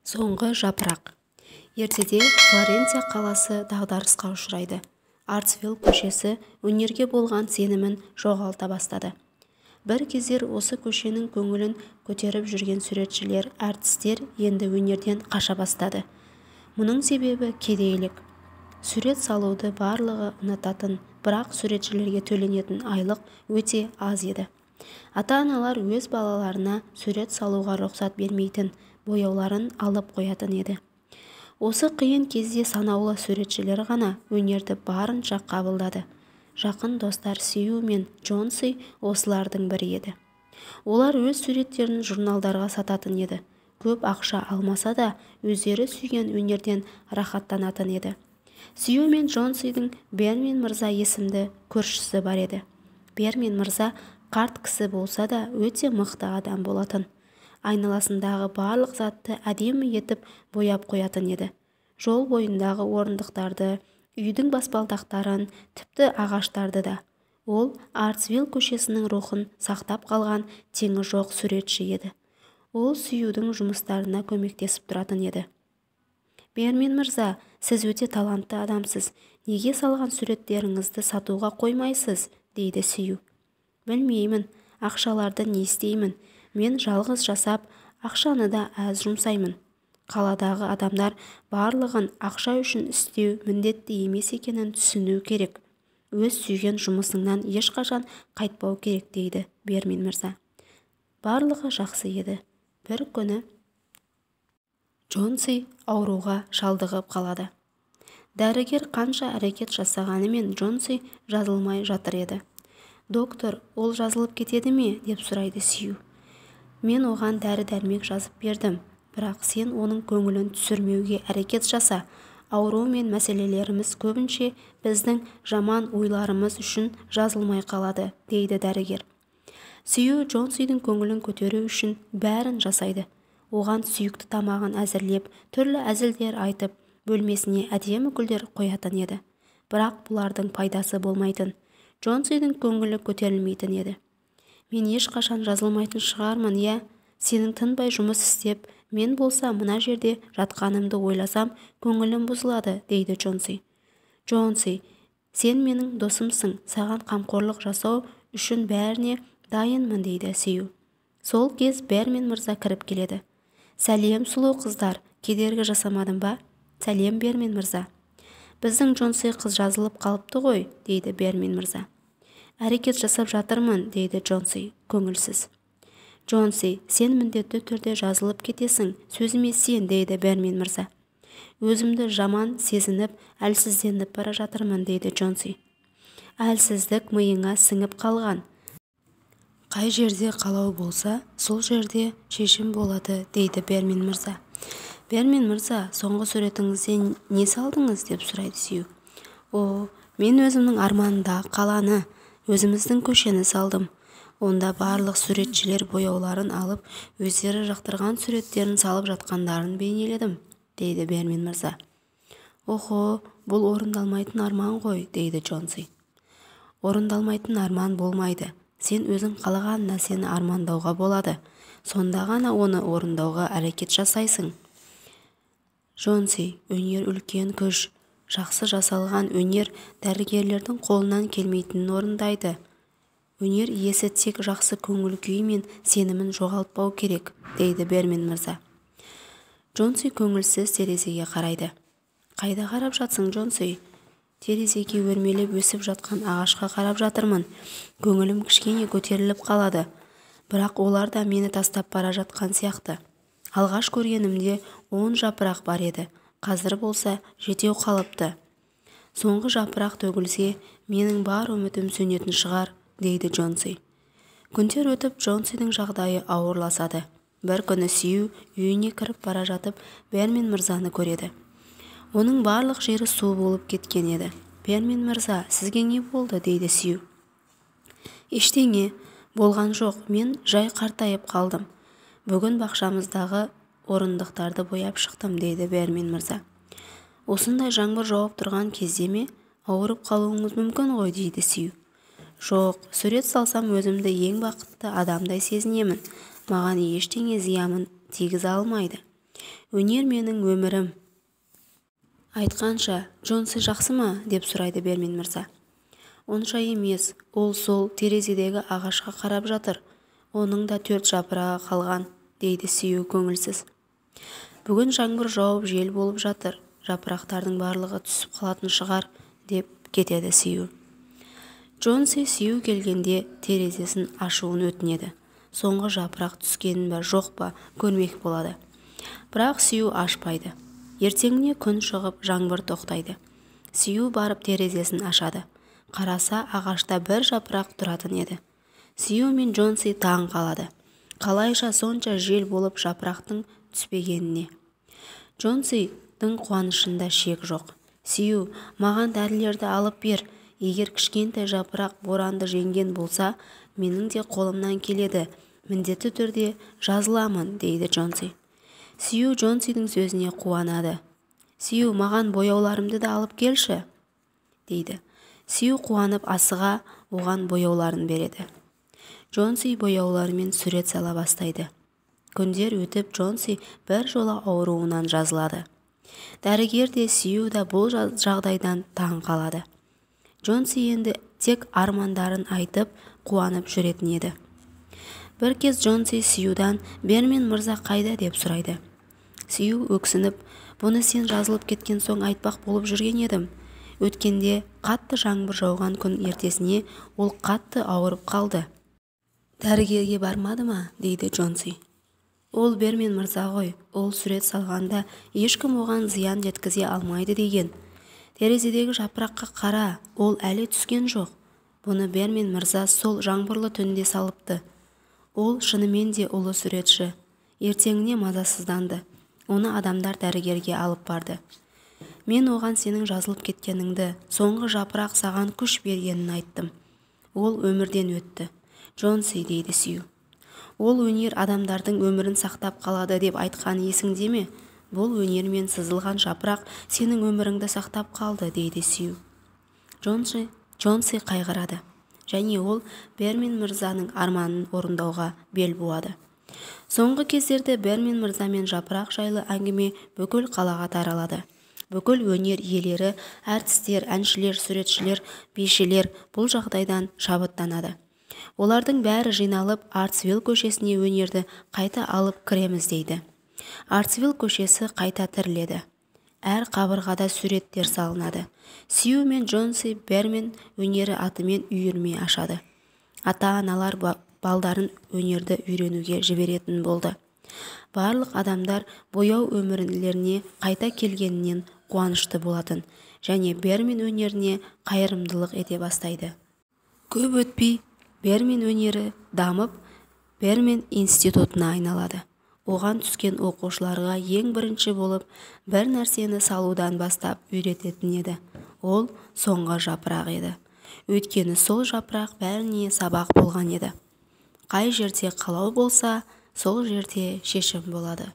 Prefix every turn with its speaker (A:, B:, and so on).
A: Соңғы жапырақ. Ертеде Флоренция қаласы дағдарысқа ұшырайды. Артсвилл көшесі өнерге болған сенімін жоғалта бастады. Бір кездер осы көшенің көңілін көтеріп жүрген суретшілер, әртістер енді өнерден қаша бастады. Мұның себебі кедейлік. Сурет салуды барлығы ұнататын, бірақ суретшілерге төленетін айлық өте аз еді. Ата-аналар өз балаларына сурет салуға рұқсат бермейтін, бояуларын алып қоятын еді. Осы қиын кезде санаулы суретшілер ғана өнерді барынша қабылдады. Жақын достар Сью мен Джонси осылардың бірі еді. Олар өз суреттерін журналдарға сататын еді. Көп ақша алмаса да, өздері сүйген өнерден рахаттанатын еді. Сью мен Джонсидің Бермин мырза есімді көршісі бар еді. Бермин мырза қарт кісі болса да, өте мықты адам болатын. Айналасындағы барлық затты әдемі етіп бояп қоятын еді. Жол бойындағы орындықтарды, үйдің баспалдақтарын, тіпті ағаштарды да. Ол Артсвилл көшесінің рухын сақтап қалған теңі жоқ суретші еді. Ол Сьюдің жұмыстарына көмектесіп тұратын еді. Бермин мырза, сіз өте талантты адамсыз. Неге салған суреттеріңізді сатуға қоймайсыз, дейді Сью. Білмеймін, ақшаларды не істеймін. Мен жалғыз жасап, ақшаны да аз жұмсаймын. Қаладағы адамдар барлығын ақша үшін істеу міндетті емес екенін түсіну керек. Өз сүйген жұмысыңнан ешқашан қайтпау керек, дейді Бермин мырза. Барлығы жақсы еді. Бір күні Джонси ауруға шалдығып қалады. Дәрігер қанша әрекет жасағанымен, Джонси жазылмай жатыр еді. Доктор, ол жазылып кетеді ме, деп сұрайды Сью. Мен оған дәрі-дәрмек жазып бердім, бірақ сен оның көңілін түсірмеуге әрекет жаса. Ауру мен мәселелеріміз көбінше біздің жаман ойларымыз үшін жазылмай қалады, дейді дәрігер. Сью Джонсидің көңілін көтеру үшін бәрін жасайды. Оған сүйікті тамағын әзірлеп, түрлі әзілдер айтып, бөлмесіне әдемі гүлдер қоятын еді. Бірақ бұлардың пайдасы болмайтын. Джонсидің көңілі көтерілмейтін еді. Мен ешқашан жазылмайтын шығармын, иә? Сенің тынбай жұмыс істеп, мен болса мына жерде жатқанымды ойласам, көңілім бұзылады, дейді Джонси. Джонси, сен менің досымсың, саған қамқорлық жасау үшін бәріне дайынмын, дейді Сью. Сол кез Бермин мырза кіріп келеді. Сәлем, сұлу қыздар, кедергі жасамадым ба? Сәлем, Бермин мырза. Біздің Джонси қыз жазылып қалыпты ғой, дейді Бермин мырза. Әрекет жасап жатырмын, дейді Джонси көңілсіз. Джонси, сен міндетті түрде жазылып кетесің, сөзіме сен, дейді Бермин мырза. Өзімді жаман сезініп, әлсізденіп бара жатырмын, дейді Джонси. Әлсіздік миыңа сіңіп қалған. Қай жерде қалау болса, сол жерде шешім болады, дейді Бермин мырза. Бермин мырза, соңғы суретіңізде не салдыңыз, деп сұрайды Сью. О, мен өзімнің арманымдағы қаланы, өзіміздің көшені салдым. Онда барлық суретшілер бояуларын алып, өздері жақтырған суреттерін салып жатқандарын бейнеледім, дейді Бермин мырза. Охо, бұл орындалмайтын арман ғой, дейді Джонси. Орындалмайтын арман болмайды. Сен өзің қалаған нәрсені армандауға болады. Сонда ғана оны орындауға әрекет жасайсың. Джонси, өнер үлкен күш. Жақсы жасалған өнер дәрігерлердің қолынан келмейтінін орындайды. Өнер иесі тек жақсы көңіл күйі мен сенімін жоғалтпау керек, дейді Бермин мырза. Джонси көңілсіз терезеге қарайды. Қайда қарап жатсың, Джонси? Терезеге өрмелеп өсіп жатқан ағашқа қарап жатырмын. Көңілім кішкене көтеріліп қалады. Бірақ олар да мені тастап бара жатқан сияқты. Алғаш көргенімде 10 жапырақ бар еді. Қазір болса 7 қалыпты. Соңғы жапырақ төгілсе, менің бар үмітім сөнетін шығар, дейді Джонси. Күндер өтіп, Джонсидің жағдайы ауырласады. Бір күні Сью үйіне кіріп бара жатып, Бермин мырзаны көреді. Оның барлық жері су болып кеткен еді. Бермин мырза, сізге не болды, дейді Сью. Ештеңе болған жоқ, мен жай қартайып қалдым. Бүгін бақшамыздағы орындықтарды бояп шықтым, дейді Бермин мырза. Осындай жаңбыр жауып тұрған кезде ме, ауырып қалуыңыз мүмкін ғой, дейді Сью. Жоқ, сурет салсам өзімді ең бақытты адамдай сезінемін. Маған ештеңе зиянын тигізе алмайды. Өнер менің өмірім. Айтқанша, Джонси жақсы ма? Деп сұрайды Бермен мырза. Онша емес, ол сол терезедегі ағашқа қарап жатыр. Оның да 4 жапырағы қалған, дейді Сью көңілсіз. Бүгін жаңбыр жауып жел болып жатыр. Жапырақтардың барлығы түсіп қалатын шығар, деп кетеді Сью. Джонси Сью келгенде терезесін ашуын өтінеді. Соңғы жапырақ түскенін бе, жоқ па, көрмек болады. Бірақ Сью ашпайды. Ертеңіне күн шығып, жаңбыр тоқтайды. Сью барып терезесін ашады. Қараса, ағашта бір жапырақ тұратын еді. Сью мен Джонси таң қалады. Қалайша сонша жел болып жапырақтың түспегеніне. Джонсидің қуанышында шек жоқ. Сью, маған дәрілерді алып бер. Егер кішкентай жапырақ боранды жеңген болса, менің де қолымнан келеді. Міндетті түрде жазыламын, дейді Джонси. Сью Джонсидің сөзіне қуанады. Сью, маған бояуларымды да алып келші, дейді. Сью қуанып асыға оған бояуларын береді. Джонси бояуларымен сурет сала бастайды. Күндер өтіп, Джонси бір жола ауруынан жазылады. Дәрігер де, Сью да бұл жағдайдан таң қалады. Джонси енді тек армандарын айтып, қуанып жүретін еді. Бір кез Джонси Сьюдан Бермен мырза қайда деп сұрайды. Сью өксініп, бұны сен жазылып кеткен соң айтпақ болып жүрген едім. Өткенде қатты жаңбыр жауған күн ертесіне ол қатты ауырып қалды. Дәрігерге бармады ма, дейді Джонси. Ол Бермен мырза ғой, ол сурет салғанда ешкім оған зиян жеткізе алмайды деген. Терезедегі жапыраққа қара, ол әлі түскен жоқ. Бұны Бермен мырза сол жаңбырлы түнде салыпты. Ол шынымен де ұлы суретші. Ертеңіне мазасызданды. Оны адамдар дәрігерге алып барды. Мен оған сенің жазылып кеткеніңді, соңғы жапырақ саған күш бергенін айттым. Ол өмірден өтті. Джонси, дейді Сью. Ол өнер адамдардың өмірін сақтап қалады деп айтқан есіңде ме? Бұл өнермен сызылған жапырақ сенің өміріңді сақтап қалды, дейді Сью. Джонси қайғырады. Және ол Бермен мырзаның арманын орындауға бел буады. Соңғы кездерде Бермен мырза мен жапырақ жайлы әңгіме бүкіл қалаға таралады. Бүкіл өнер иелері, әртістер, әншілер, суретшілер, бишілер бұл жағдайдан шабыттанады. Олардың бәрі жиналып Артсвилл көшесіне өнерді қайта алып кіреміз дейді. Артсвилл көшесі қайта тіріледі. Әр қабырғада суреттер салынады. Сью мен Джонси Бермен өнері атымен үйірме ашады. Ата-аналар балдарын өнерді үйренуге жіберетін болды. Барлық адамдар бояу өмірлеріне қайта келгенінен қуанышты болатын және Бермен өнеріне қайырымдылық ете бастайды. Көп өтпей Бермен өнері дамып, Бермен институтына айналады. Оған түскен оқушыларға ең бірінші болып бір нәрсені салудан бастап үйрететін еді. Ол соңғы жапырақ еді. Өйткені сол жапырақ бәріне сабақ болған еді. Қай жерде қалау болса, сол жерде шешім болады.